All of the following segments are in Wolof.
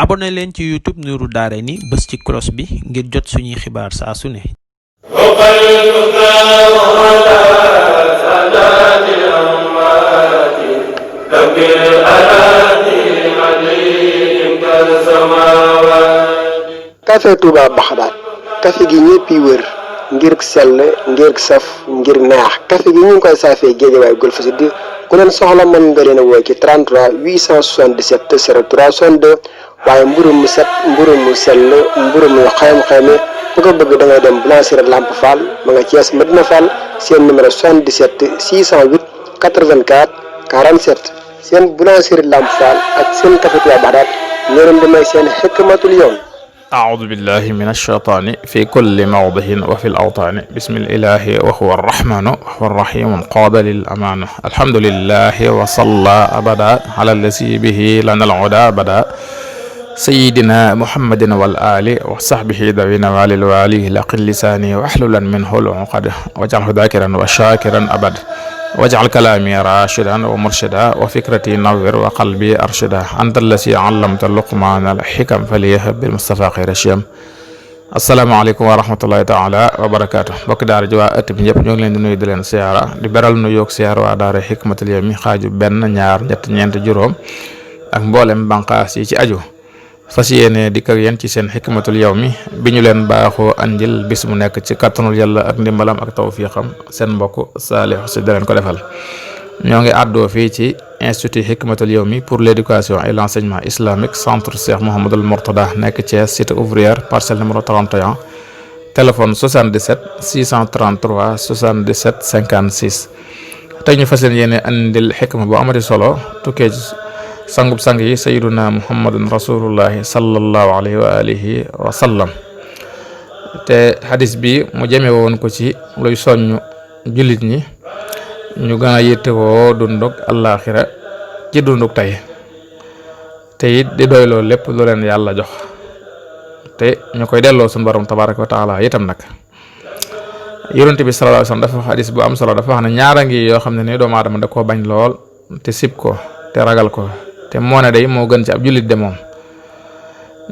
abonné leen ci YouTube Nourou Darayni bës ci cloche bi ngir jot suñuy xibaar saa su ne. café Touba Baxdaad café gi ñëpp yi wër ngir sell ngir saf ngir neex café gi ñu ngi koy saafee Géejawaay Golf Sud ku leen soxla mën nga leen a woo ci 33 877 03 62 waaye mburu mu set mburu mu sell mburu mu xayma ku ko bëgg da ngay dem Boulangerie Lamp Fall ma nga Thiès Medina Fall seen numéro 77 608 84 47 seen Boulangerie Lamp Fall ak seen café Touba Baxdaad ñoo leen di may seen xikmatul yawm. أعوذ بالله من الشيطان في كل موضع وفي الأوطان بسم الإله وهو الرحمن وهو الرحيم قاد للأمان الحمد لله وصلى أبدا على الذي به لنا العدا بدا سيدنا محمد والآل وصحبه ذوي نوال الوالي لقل لساني واحللا منه العقد واجعله ذاكرا وشاكرا أبد واجعل كلامي راشدا ومرشدا وفكرتي نور وقلبي أرشدا أنت الذي علمت لقمان الحكم فليهب بالمصطفى خير الشيم asalaamaaleykum wa rahmatullahi taala wa barakaatu mbokki daara ji waa ëtt bi ñëpp ñoo ngi leen di nuyu di leen siyaara di beral nu yoog siyaar waa daara Hikmatul Yawmi xaaju benn ñaar ñett ñeent juróom ak mboolem banqaas yi ci aju fas yéene dikk ak yéen ci seen Hikmatul Yawmi bi ñu leen baaxoo andil bis mu nekk ci kattanul yàlla ak ndimbalam ak tawfiqam seen mbokk Saliou Sy da leen ko defal ñoo ngi àddoo fii ci institut Hikmatul Yawmi pour l'éducation et l'enseignement islamique centre Cheikh Mouhamadoul Mourtada nekk Thiès cité ouvrière parcelle numéro 31 téléphone 77 633 77 56 tey ñu fas yéene andil xikma bu amati solo tukkee ci sangub sang yi sayyiduna muhammadun rasulullahi sallallahu alayhi wa alihi wa sallam te hadis bi mu jëme woon ko ci luy soññ jullit ñi ñu gën a yittewoo dunduk àllaaxira ci dunduk tey te it di doyloo lépp lu leen yàlla jox te ñu koy delloo suñu borom tabaraka wa taala itam nag yonent bi sallallahu alayhi wasallam dafa wax hadis bu am solo dafa wax ne ñaara ngi yoo xam ne ni doomu aadama da koo bañ lool te sib ko te ragal ko te moo ne day moo gën ci ab jullit de moom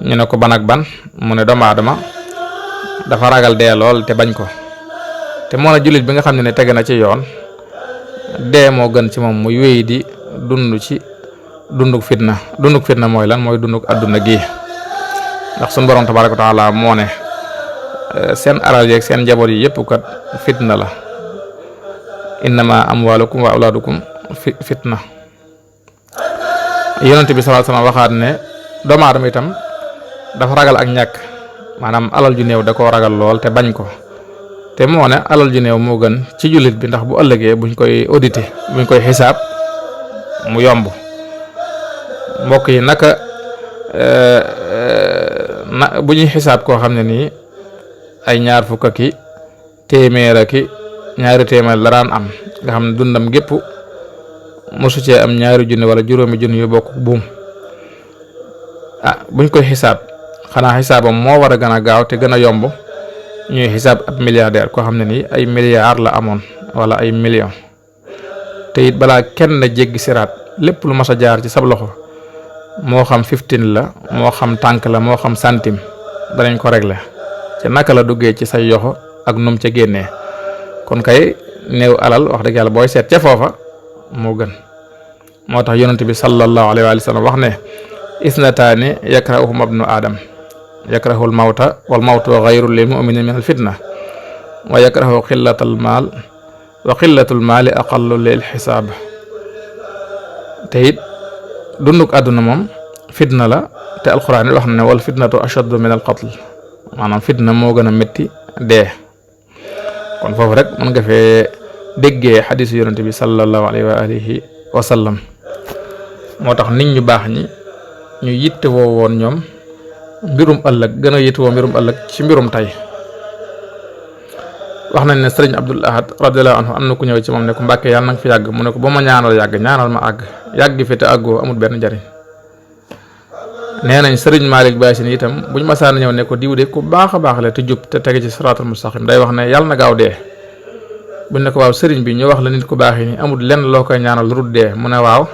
ñu ne ko ban ak ban mu ne doomu aadama dafa ragal dee lool te bañ ko te moo ne jullit bi nga xam ne tege na ci yoon dee moo gën ci moom muy wéy di dund ci dunduk fitna mooy lan mooy dunduk adduna gi ndax suñu borom tabaraka wa taala moo ne seen alal yeeg seen njaboot yi yëpp kat fitna la innama amwalukum wa awlaadukum fitna yonent bi sallallahu alayhi wasallam waxaat ne doomu aadama itam dafa ragal ak ñàkk maanaam alal ju néew da koo ragal lool te bañ ko te moo ne alal ju néew moo gën ci jullit bi ndax bu ëllëgee buñ koy audité buñ koy xisaab mu yomb mbokk yi naka bu ñuy xisaab koo xam ne nii ay ñaar fukk ki téeméer ki ñaari téeméer la daan am nga xam ne dundam gépp mosu cee am ñaari junni wala juróomi junni yu bokk buum buñ koy xisaab xanaa xisaabam moo war a gën a gaaw te gën a yomb ñuy xisaab ab milliardaire koo xam ne nii ay milliards la amoon wala ay millions te it balaa kenn jéggi siraat lépp lu mas a jaar ci sab loxo moo xam 15 la moo xam tànk la moo xam centime danañ ko régler ci naka la duggee ci say yoxo ak num ca génnee kon kay néew alal wax dëgg yàlla booy seet ca foofa moo gën moo tax yonent bi sallallahu alayhi wa sallam wax ne isnataani yakrahuhuma ibnu aadam yakrahul mawta wal mawtu xayrun lil mu'mini min al fitna wa yakrahu xillatal maal wa xillatul maali aqallu lil xisaab te it dunduk àdduna moom fitna la te alxuraan it wax na ne wal fitnatu ashaddu min al qatl maanaam fitna moo gën a métti dee kon foofu rek mën nga fee déggee xadisu yonente bi sallallahu alayhi wa alihi wa sallam moo tax nit ñu baax ñi ñu yitte woo woon ñoom mbirum ëllëg gën a yittewoo mbirum ëllëg ci mbirum tey wax nañ ne sëriñ Abdul Ahad radiyallahu anhu am na ku ñëw ci moom ne ko Mbàkke yàlla na nga fi yàgg mu ne ko ba ma ñaanal yàgg ñaanal ma àgg yàgg fi te àggoo amul benn njariñ nee nañ sëriñ Malick Bassine itam buñ masaan ñëw ne ko diw de ku baax a baax la te jub te tege ci siraatul mustaqim day wax ne yàlla na gaaw dee buñ ne ko waaw sëriñ bi ñu wax la nit ku baax yi ni amul lenn loo koy ñaanal lu dul dee mu ne waaw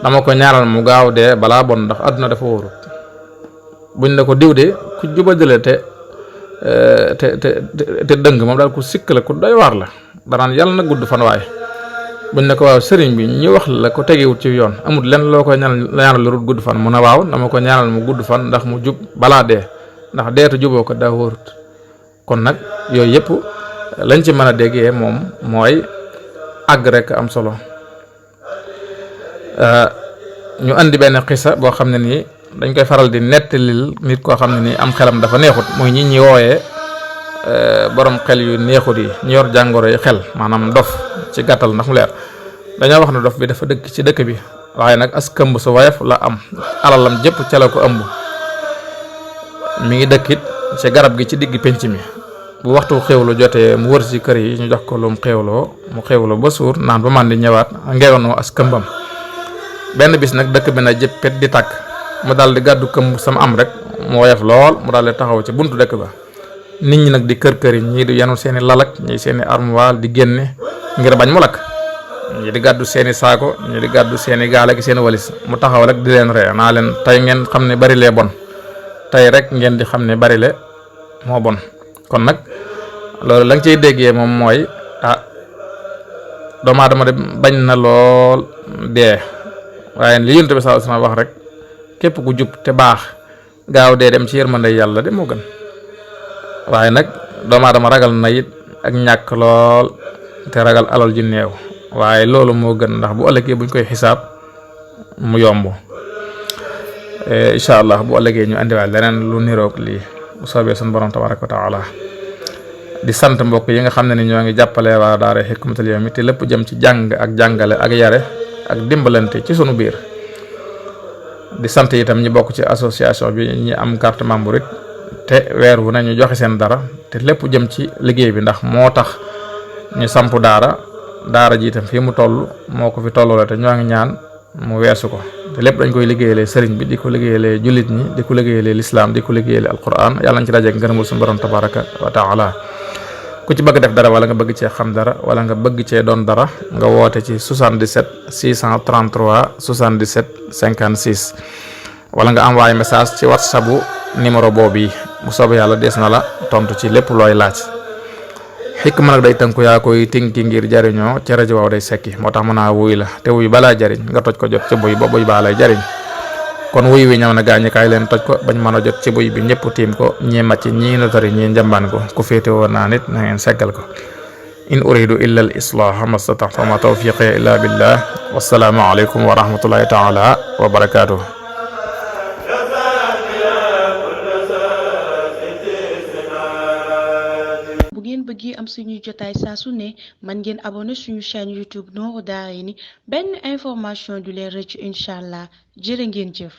dama ko ñaanal mu gaaw dee balaa bon ndax àdduna dafa wóorut buñ ne ko diw de ku jubadale te dëng moom daal ku sikk la ku doy waar la danaan yàlla na gudd fan waaye buñ ne ko waaw sëriñ bi ñu wax la ko tegewut ci yoon amul lenn loo koy ñaanal lu gudd fan mu ne waaw dama ko ñaanal mu gudd fan ndax mu jub balaa dee ndax deetu juboo ko daa wóorut. kon nag yooyu yëpp lañ ci mën a déggee moom mooy àgg rek am solo. ñu andi benn xisa boo xam ne nii dañ koy faral di nettalil nit koo xam ne nii am xelam dafa neexut muy ñi wooyee borom xel yu neexut yi ñu yor jàngoro yi xel maanaam dof ci gàttal ndax mu leer dañoo wax ne dof bi dafa dëkk ci dëkk bi waaye nag as këmb su woyof la am alalam jëpp ca la ko ëmb mi ngi dëkkit ci garab gi ci digg penc mi bu waxtu xewlu jotee mu wër ci kër yi ñu jox ko lu mu xewloo ba suur naan ba man di ñëwaat ngeewanoo as këmbam. benn bis nag dëkk bi na jëppet di tàkk mu daal di gàddu këmb sama am rek mu woyof lool mu daal di taxaw ci buntu dëkk ba nit ñi nag di kër yi ñii di yanu seeni lalak ñii seeni armoire di génne ngir bañ mu lakk ñii di gàddu seeni saako ñii di gàddu seeni gaal ak seeni walis mu taxaw rek di leen ree naa leen tey ngeen xam ne bari lee bon tey rek ngeen di xam ne bari le moo bon. kon nag loolu la nga ciy déggee moom mooy doomu aadama de bañ na lool dee waaye li Yonent bi sallallahu alayhi wasallam wax rek képp ku jub te baax gaaw dee dem ci yërmande yàlla de moo gën waaye nag doomu aadama ragal na it ak ñàkk lool te ragal alal ju néew waaye loolu moo gën ndax bu ëllëgee buñ koy xisaab mu yomb. incha allah bu ëllëgee ñu andiwaat leneen lu niroog lii bu soobee suñu borom tabaraka wa taala di sant mbokk yi nga xam ne ni ñoo ngi jàppale waa daara Hikmatul Yawmi te lépp jëm ci jàng ak jàngale ak yare ak dimbalante ci sunu biir di sant itam ñi bokk ci association bi ñi am carte membre it te weer wu ne ñu joxe seen dara te lépp jëm ci liggéey bi ndax moo tax ñu samp daara ji itam fii mu toll moo ko fi tolloo te ñoo ngi ñaan mu weesu ko te lépp dañ koy liggéeyalee sëriñ bi di ko liggéeyalee jullit ñi di ko liggéeyalee lislaam di ko liggéeyalee alquran yàlla nañ ci dajeek ngërëmul suñu borom tabaraka wa taala ku ci bëgg def dara wala nga bëgg cee xam dara wala nga bëgg cee doon dara nga woote ci 77 633 77 56 wala nga envoyé message ci whatsapp bu numéro boobu yi bu soobee yàlla dees na la tontu ci lépp looy laaj. xikma nag day tënku yaa koy tinki ngir jariñoo ca rajo waaw day sekki moo tax mën naa wuy la te wuy balaa jariñ nga toj ko jot ca buy ba buy baa lay jariñ kon wuy wi ñëw na gaañi kaay leen toj ko bañ mën a jot ci buy bi ñëpp tiim ko ñii màcc ñii notari ñii njambaan ko ku féete woon naa nit na ngeen seggal ko in uridu illa al islaha mastataxtu ma tawfiqi illa billah wassalaamu aleykum wa rahmatullahi taala wa barakatuh. bu ngeen bëggee am suñuy jotaay saa su ne man ngeen abonné suñu chaîne YouTube Nourou Darayni benn information du leen rëcc incha allah jërë ngeen jëf.